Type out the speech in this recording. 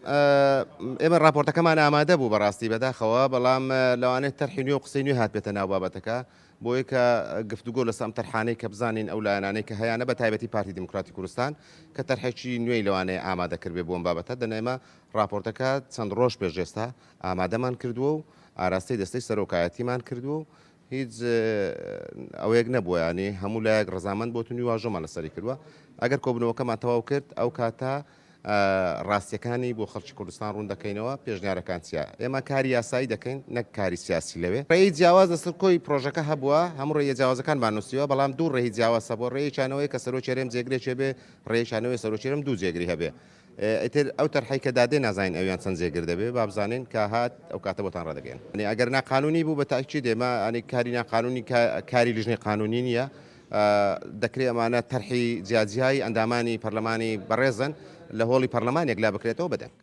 ئێمە ڕاپۆرتەکەمان ئامادە بوو بەڕاستی بەداخەوە، بەڵام لەوانەیە تەرحی نوێ و قسەی نوێ هاتبێتە ناو بابەتەکە، بۆیە کە گفتوگۆ لەسەر ئەم تەرحانەی کە بزانین ئەو لایەنانەی کە هەیانە بە تایبەتی پارتی دیموکراتی کوردستان کە تەرحێکی نوێی لەوانەیە ئامادە کردبێ بۆ ئەم بابەتە، دەنا ئێمە ڕاپۆرتەکە چەند ڕۆژ پێش ئێستا ئامادەمان کردووە و ئاراستەی دەستەی سەرۆکایەتیمان کردووە و هیچ ئەوەیەک نەبووە ینی هەموو لایەک ڕەزامەند بۆتون و واژۆمان لەسەری کردووە. ئەگەر کۆبوونەوەکەمان تەواو کرد ئەو کاتە ڕاستیەکانی بۆ خەڵکی کوردستان ڕوون دەکەینەوە پێشنیارەکان چیە. ئێمە کاری یاسایی دەکەین نەک کاری سیاسی لەوێ. ڕێی جیاواز لەسەر کۆی پرۆژەکە هەبووە، هەموو ڕێیە جیاوازەکانمان نووسیوە، بەڵام دوو ڕێی جیاواز هەبووە، ڕێیەکیان ئەوەیە کە سەرۆکی هەرێم جێگرێکی هەبێ، ڕێیەکیان ئەوەیە سەرۆکی هەرێم دوو جێگری هەبێ. ئیتر ئەو تەرحەی کە دادێ نازانین ئەویان چەند جێگر دەبێ، با بزانین کە هات ئەو کاتە بۆتان ڕادەگەیەنم. یانی ئەگەر ناقانوونی بوو بە تەئکید ئێمە یانی کاری ناقانوونی کاری لیژنەی قانوونی نییە، دەکرێ ئەمانە تەرحی جیاجیای ئەندامانی پەرلەمانی بەڕێزن لە هۆڵی پەرلەمان یەکلا بکرێتەوە بە دەنگ.